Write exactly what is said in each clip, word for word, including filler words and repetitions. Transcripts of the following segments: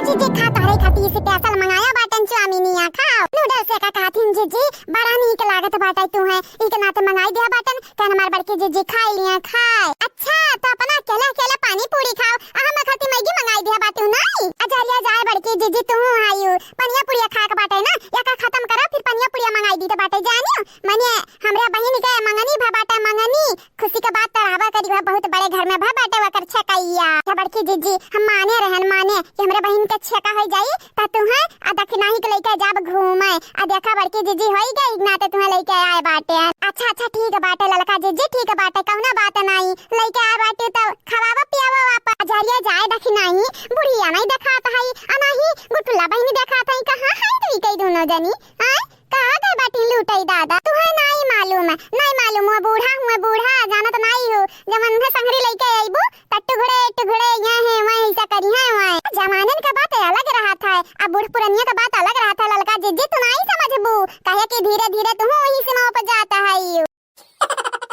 जीजी, खा, तोहरे खातिर special मंगाया बाटन चाउमीनिया, खाओ। Noodles का कहत हिन जीजी, बड़ा नीक लागत बाटे तुहे, ई के नाते मंगाई दिया बाटन, कहन हमार बड़की जीजी खाई लिया, खाए। अच्छा, तो अपना अकेले अकेले पानी पूरी खाओ, आ हम खातिर मैगी मंगाई दिया बाटू नाई। अजरिया जाए बड़की जीजी, तू आयु, पनिया पुड़िया खाए के बाटे ना, एका खत्म करो, फिर पनिया पुड़िया मंगाई दी तो बाटे, जानियो, मने हमरे बहिन के मंगनी भा बाटे, मंगनी। खुशी के बात तो रहबा करी, वह बहुत बड़े घर में भा बाटे ओकर छेकैया। अच्छा बड़की जीजी, हम माने रहन, माने कि हमरे बहिन के छेका हो जाई, त तुहे आ दखिनाही के लइके जाब घूमे। आ देखा बड़की जीजी होई गई, ना तो तुहे लइके आए बाटे। अच्छा, अच्छा, ठीक बाटे ललका जीजी, ठीक बाटे, कौनो बात नाई। लइके आए बाटे तो खवावा पियावा आप। अजरिया जाए दखिनाही, बुढ़िया नाई देखात हई, आ नाहीं गुटुला बहिनी देखात हई, कहाँ हई तू कई दोनों जनी? आय, कहाँ गए बाटी लूटई दादा? तुहे नाई मालूम, नाई मालूम, वो बूढ़ा हुए, बूढ़ा, जानत नाई हो, जब अंधे संघरी लइके अइबू, त टुघड़े, टुघड़े, ये है, वह ऐसा करी है, वह। जमानन का बात अलग रहत है, अब बूढ़ पुरनिया का बात अलग रहत है, ललका जीजी, तू नाई समझबू, काहे कि धीरे, धीरे तू वही सीमा पर जाता है।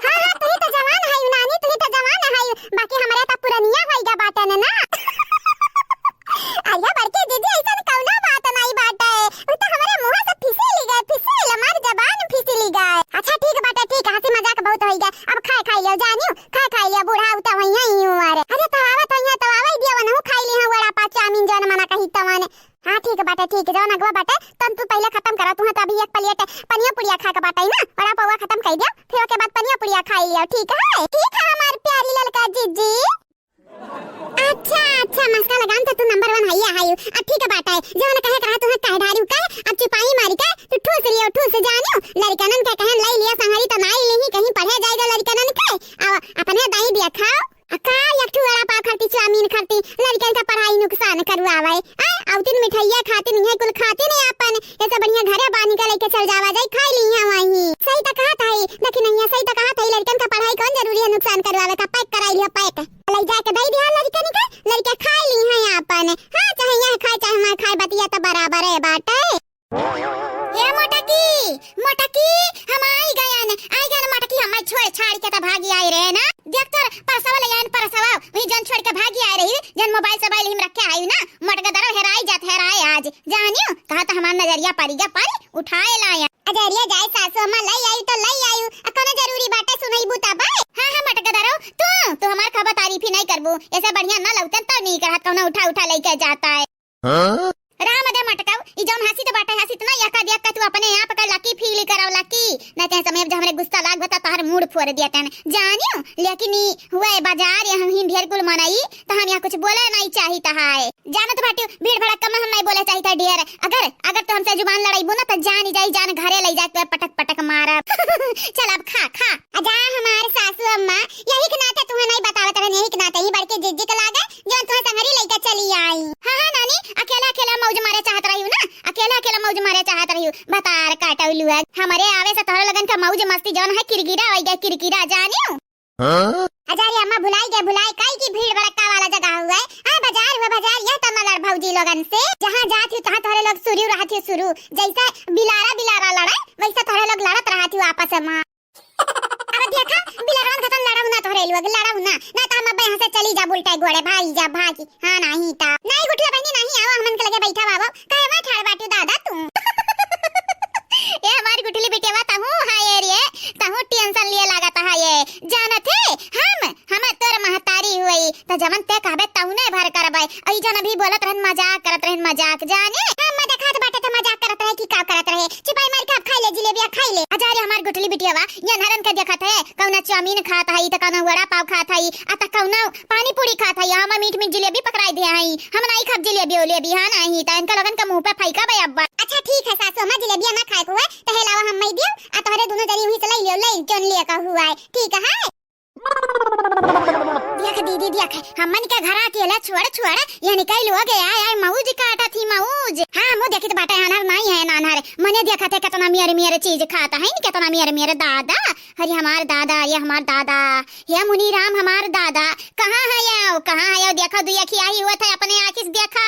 हाँ, हाँ, तुही तो जवान है, नानी, तुही तो जवान है, बाकी हमरे तो पुरनिया होइगा बाटे ने ना। अरे बड़के जीजी, ऐसन कौनो बात नहीं बाटे, वो तो हमरे मुंह से फिसेल गए, फिसेल, हमार जबान फिसेल गए। अच्छा ठीक बाटे, ठीक, हंसी मजाक बहुत होइगा, अब खाए खाई लियो जानियो, खाए खाई लियो, बूढ़ा उता वही है ही हमारे। अरे तो आवत है तो आवे दियो, वनहु खाई ली है वड़ा पाव चाउमीन जौन मना कही तवन। हाँ ठीक बाटे, ठीक, जौन अगवा बाटे तन तू पहले खत्म करा, तुहे तो अभी एक प्लेट पनिया पुड़िया खाए के बाटे ना, वड़ा पौवा खत्म कर दियो, फिर ओके बाद पनिया पुड़िया खाई लियो, ठीक है? ठीक है हमार प्यारी ललका जीजी। अच्छा, अच्छा, मस्का लगान तो तू number one हइया हयू। अब ठीक बाटे, जवन कहे के रहा तुहे कह डारू का, अब चुपाई मारी के तू ठूस लियो, ठूस जानियो। लड़कनन के कहन लाई लिया संहरी तो नाई लेही, कहीं पढ़े जाएगा लड़कनन के। अब अपने दाई दिया खाओ। आ का एक ठू वड़ा पाव खाती, चाउमीन खाती, लड़कन का पढ़ाई नुकसान करवावे। आ, औतिन मिठाइया खाती नहीं है, कुल खाती नहीं अपन। ये सब बढ़िया घरे बानी का लेके चल जावा जाई, खाई ली है वहीं। सही तो कहा था ही, देखी नहीं है, सही तो कहा था ही, लड़कन का पढ़ाई कौन जरूरी है नुकसान करवावे का, pack कराई लिया pack। ले जाके दे दिया लड़कन के, लड़के खाए ली हैं आपन। हाँ, चाहे यहाँ खाए, चाहे वहाँ खाए, बतिया तो बराबर है बाटे। ए मोटकी, मोटकी, हम आई गयन, आई गयन मोटकी, हमें छोड़ छाड़ के तो भागी आए रहे ना। देख तोर परसवा ले आयन परसवा, वही जन छोड़ के भागी आए रही, जन मोबाइल सोबाइल हिम रखे आई ना, मोटका दरो हेराई जात हेराए आज, जानियो, कहा तो हमार नजरिया परी गया परी, उठाए लायन। अजरिया जाए सासू अम्मा, लई आयु तो लई आयु, आ कोनो जरूरी बाटे सुनई बूता बाय। हाँ, हाँ, मोटका दरो, तू, तू हमार खबर तारीफ ही नहीं करबू, ऐसे बढ़िया ना लौटन तो नहीं करत, कौनो उठा उठा लेके जाता है। हाँ? राम दे मटकाऊ, ई जौन हंसी तो बाटे, हंसी तो ना, यका दिया का तू अपने आप का lucky feel कराओ, lucky। ना ते समय जब हमरे गुस्सा लाग बता, तहर मूड़ फोड़ दिया तेन। जानियो, लेकिन ई हुए बाजार, यहाँ ही ढेर कुल मनई, तो हम यहाँ कुछ बोले नहीं चाहित है। जानत बाटियो, भीड़ भड़क्का में हम नहीं बोले चाहित है ढेर। अगर, अगर तो हमसे जुबान लड़ाईबू ना, तो जान ही जाई, जान घरे ले जाके पटक पटक मारब। चल अब खा, खा। अजा हमार सासू अम्मा, यही के नाते तुहे नहीं बतावत रहन, यही के नाते ही बड़के जिज्जी के लागे, जौन तुहे संगरी लइका चली आई। हाँ, हाँ, नानी, अकेला, अकेला मौज मारे चाहत रही हूँ ना, अकेला, अकेला मौज मारे चाहत रही हूँ। बतार काटौलू है, हमरे आवे से तोहरे लोगन का मौज मस्ती जौन है, किरकिरा होइ गया, किरकिरा, जानियो। हाँ? अजा रे अम्मा, भुलाई गए, भुलाई, काई की भीड़ भड़क्का वाला जगह हुआ है। हाँ, बाजार हुआ, बाजार, यह तो मलर भौजी लोगन से, जहाँ जात ही, तहाँ तोहरे लोग शुरू रहत ही, शुरू। जैसे बिलारा, बिलारा लड़े, वैसे तोहरे लोग लड़त रहत ही आपस में। अब देखा, बिलरवन खतन लड़ाऊ ना तोहरे लोग, लड़ाऊ ना, ना तो हम अब यहाँ से चली जा, उल्टे घोड़े भागी जा, भागी। हाँ, नहीं ता। नहीं, गुठला बहनी, नहीं, आवा, हमन के लगे बैठा बाबा। काहे मैं ठाड़ बाटू दादा तू? ए, हमारी गुठली बिटिया, तहू, हाँ, ये रे, तहू tension लिए लागत है ये। जानत है, हम, हम तोर महतारी हुई, त जवन ते कहबे तउने भर करबे। अई जन अभी बोलत रहन, मजाक करत रहन, मजाक जाने। हम देखत बाटे त मजाक करत रहे कि का करत रहे। चुपाई मार के आप खाई ले जिलेबिया, खाई ले। अजा रे हमार गुठली बिटियावा, ये नरन के देखत है, कौना चाउमीन खात हई, त कौना वड़ा पाव खात हई, आ त कौना पानी पूरी खात हई। हम मीठ मीठ जिलेबी पकड़ाई दे हई। हम नाई खाब जिलेबी उलेबी, हाँ नाई, त इनका लोगन के मुंह पे फेंका बे अब्बा। अच्छा ठीक है सासू अम्मा, जिलेबिया ना खाए को है, त हे लावा हम मई दियो, आ तोहरे दोनों जनी वहीं से ले लियो, ले जोन लिया का हुआ है, ठीक है। देख दीदी, देख, हमन के घरा अकेला छोड़, छोड़, ये निकल हो गया, आय, आय, मौज काटत ही, मौज। हाँ, मुँह देखित बाटे, अनहर नाई है, नानहर। मने देखत है, केतना मेर, मेर चीज खात है, केतना मेर, मेर दादा। अरे हमार दादा, अरे हमार दादा। हे मुनी राम, हमार दादा। कहाँ है यो, कहाँ है यो? देखो, दुई अखी आई हुआ था, अपने आँखी से देखा।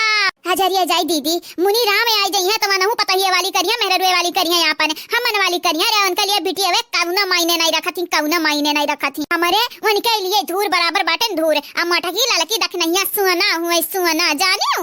अजरिया जाई दीदी, मुनी राम आई जइहें त मनहु पतहिया वाली करिहें, मेहररुए वाली करिहें, आपन हमन वाली करिहें रे। उनके लिए बिटिया वे कउनो मायने नहीं रखत ही, कउनो मायने नहीं रखत ही। हमरे उनके लिए धूर बराबर बाटेन धूर। आ मटकी ललकी दखनहिया सोना हुए सोना, जानियो।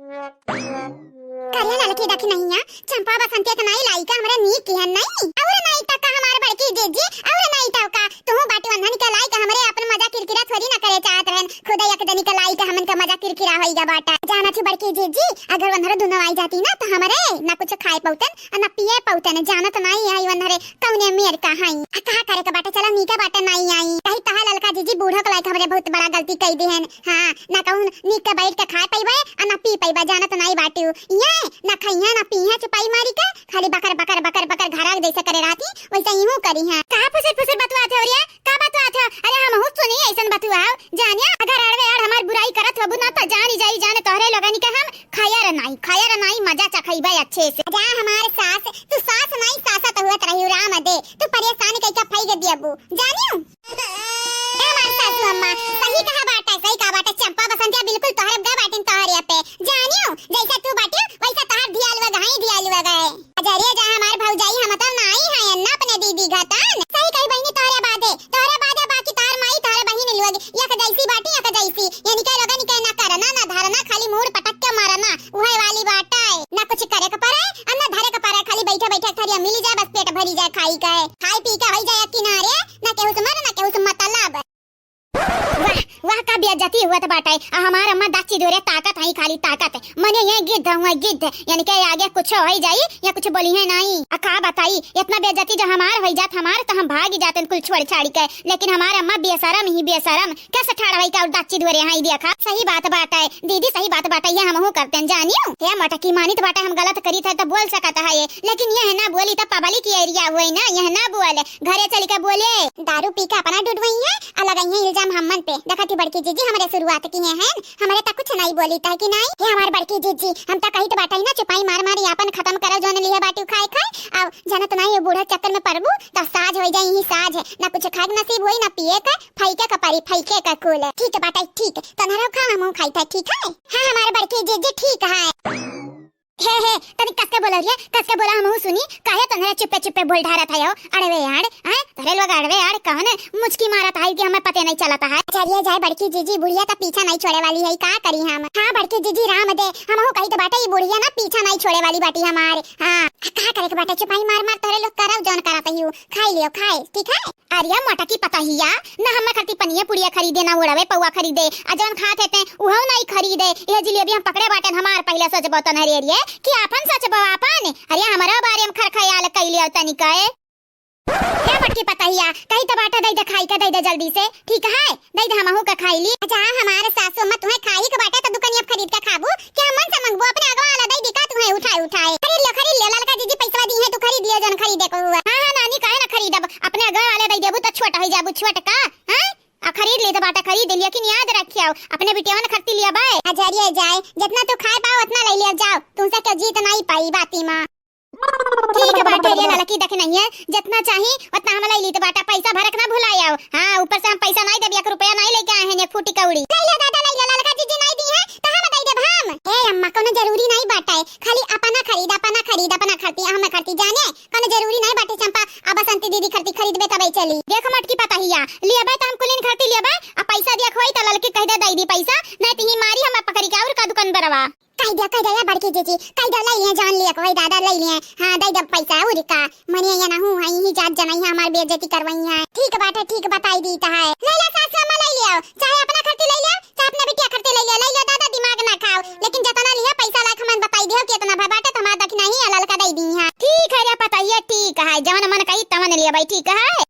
करे ललकी दखिनहिया, चंपा बसंती क नाई लाइका हमरे नीक किहन नाई। और नाई त का हमार बड़की जीजी, और नाई त का, तुहू बाटी वन्हन के लाइका हमरे अपन मजा किरकिरा थोड़ी ना करे चाहत रहन। खुद एक जनी के लाइका हमन के मजा किरकिरा होइगा बाटा। जानत ही बड़की जीजी, अगर वन्हरो दुनो आई जाती ना त हमरे ना कुछ खाए पउतन, आ ना पिए पउतन। जानत नाई आई वन्हरे कउने मेर का हई। आ का करे के बाटे, चला नीके बाटे नाई आई। कही तहा ललका जीजी बूढ़ो के लाइका हमरे बहुत बड़ा गलती कई दिहन। हाँ, ना कहूँ नीक के बैठ के खाए पइबे, आ ना पी पइबे, जानत नाई बाटू। ये ना खइहे, ना पीहे, चुपाई मारी के, खाली बकर, बकर, बकर, बकर घरा के जैसे करे रहती, वैसे इहू करी हैं। का फुसर फुसर बतुआत हो रे? का बतुआत हो? अरे हमहू सुनी ऐसन बतुआव, जानिया, अगर अड़वे अड़ हमार बुराई करत होबू ना, तो जानी जाई, जाने तोहरे लोगनी के हम खाया रे नाई, खाया रे नाई, मजा चखइबे अच्छे से। जा हमार सास, तू सास नाई, सासत हुअत रही, राम दे, तू परेशान कइके फैग दियबू, जानियो? ए हमार सासू अम्मा, सही कहा बाटे, सही कहा बाटे। चंपा बसंतिया बिल्कुल तोहरे गा बाटिन, तोहरे पे। जानियो, जैसे तू बाटियो, वैसे तोहर धियालुआ गए, धियालुआ गए। अजरे जा हमार भौजाई, हम तो नाई है अन्ना अपने दीदी घतन। सही कही बहिनी, तोहरे बादे, तोहरे बादे बाकी तोहर माई, तोहर बहिन लोग, एक जैसी बाटी, एक जैसी। यानी के लोगन के ना करना, ना धरना, खाली मूड़ पटक के मारना, उहे वाली बाटे। ना कुछ करे के पड़े, आ ना धरे के पड़े, खाली बैठे बैठे थरिया मिली जाए, बस पेट भरी जाए खाई के। खाई पी के होई जाए किनारे, ना केहू से मर, ना केहू से मतलब। वाह, वाह, का बेइज्जती हुअत बाटे। आ हमार अम्मा दाची धोरे ताकत हई, खाली ताकत। मने ये गिद्ध हुआ, गिद्ध। यानी के आगे कुछ होई जाई, या कुछ बोली है नाई। आ का बताई, इतना बेइज्जती जो हमार होई जात, हमार तो हम भागी जातन कुल छोड़ छाड़ी के। लेकिन हमार अम्मा बेशरम ही बेशरम, कैसे ठाड़ होई के और दाची धोरे हई देखा। सही बात बाटे, दीदी सही बात बाटे, ये हमहू करतन जानियो। हे मटकी मानित बाटे, हम गलत करीत है तो बोल सकत है ये, लेकिन ये है ना बोली तो पब्लिक एरिया हुई ना, ये ना बोले। घरे चली के बोले, दारू पी के अपना डुडवई है, आ लगई है इल्जाम हमन पे। देखा थी बड़की जीजी हमरे शुरुआत की है, हैं? हमरे तक कुछ नहीं बोली तह कि नहीं? ये हमार बड़की जीजी, हम तक कही तो बाटा ही ना, चुपाई मार मार यापन खत्म करो, जोन लिहे बाटी खाए खाए। अब जानत नहीं, ये बूढ़ा चक्कर में पड़बू, तब साझ होई जाई ही साझ। ना कुछ खाए के नसीब होई, ना पिए के, फैके के परी, फैके के कुल। ठीक है बाटा, ठीक। तो नरव खा, हमहू खाई था, ठीक है? हाँ, हमार बड़की जीजी ठीक है। हे, हे, तनी कस के बोला रे, कस के बोला, हमहू सुनी। काहे तोहरे चुप्पे चुप्पे बोल ढारत है हो? अड़वे आड़, हैं? तोहरे लोग अड़वे आड़ कहन मुचकी मारत है कि हमें पते नहीं चलत है। चलिए जाए बड़की जीजी, बुढ़िया तो पीछा नहीं छोड़े वाली है, का करी हम? हाँ बड़की जीजी, राम दे, हमहू कही तो बाटे, ई बुढ़िया ना पीछा नहीं छोड़े वाली बाटी हमारे। हाँ, का करे के बाटे, चुपाई मार मार तोहरे लोग करब जौन करत ही, खाई लियो, खाए, ठीक है? अरे मोटा की पतहिया, ना हमें खातिर पनिया पुड़िया खरीदे, ना उड़वे पौआ खरीदे, आ जौन खात हेते उहौ नाई खरीदे। ये जिलेबी हम पकड़े बाटेन, हमार पहिले सोचबो तन हरे हरिये कि आपन सोचबो आपन। अरे हमरो बारे में खर ख्याल कैलियो तनी कहे। हे मोटकी पतहिया, कही तो बाटे दई दे खाई के, दई दे जल्दी से, ठीक है? दई दे हमहू के खाई ली। अच्छा हमार सासू अम्मा, तुहें खाई के बाटे तो दुकनिया खरीद के खाबू कि हमन से मंगबू? अपने अगवा वाला दई दी का तुहें उठाए उठाए? खरीद लियो, खरीद लियो, ललका जीजी पैसवा दी है, तू खरीद लियो जौन खरीदे को हुआ। हाँ, हाँ नानी, काहे ना खरीदब? अपने अगवा वाले दई देबू तो छोट होई जाबू, छोट का? हैं? आ खरीद ली तो बाटा खरीद लियो, लेकिन याद रखियो, अपने बिटियावन खरीद लियो बाय। अजरिए जाए, जितना तू खाए पाओ उतना ले लियो, जाओ, तुमसे क्यों जीत नहीं पाई बाती माँ। ठीक बाटे रे ललकी, देख नहीं है, जितना चाही उतना हम ले ली तो बाटा, पैसा भरक ना भुलायो। हाँ, ऊपर से हम पैसा नहीं देब, एक रुपया नहीं लेके आए हैं, एक फूटी कौड़ी। ले लो दादा, ले लो, ललका जीजी नहीं दी है तो हम दे देब हम। ए अम्मा, कोनो जरूरी नहीं बाटे, खाली अपना खरीद, अपना खरीद, अपना खरीदी, हम खरीदी जाने, कोनो जरूरी नहीं बाटे चंपा, अब बसंती दीदी खरीदी खरीदबे तबे चली। देख मोटकी पतहिया, लियबे तो हम कुलीन खरीदी लियबे, आ पैसा दिया होई तो ललकी कह दे दे दी पैसा, नहीं तो ही मारी हम पकड़ी के और का दुकान बरवा। कह दे, कह दे, या बड़की जीजी, कह दे, ले लिए, जान लिए, कोई दादा ले लिए। हाँ, दे दे पैसा, और का, मने ये ना हूँ, है, यही जात जनई है, हमार बेइज्जती करवई है। ठीक बात है, ठीक बताई दी तो है। ले ले सास अम्मा, ले लियो, चाहे अपना खर्ची ले लियो, चाहे अपना बिटिया खर्ची ले लियो, ले लियो दादा, दिमाग ना खाओ, लेकिन जतना लिया पैसा लायक हमें बताई दियो कि इतना भर बाटे, तो हमार दखिना ही ललका दे दी है। ठीक है रे पतहिया, ठीक है, जवन मन कही तवन लिया भाई, ठीक है।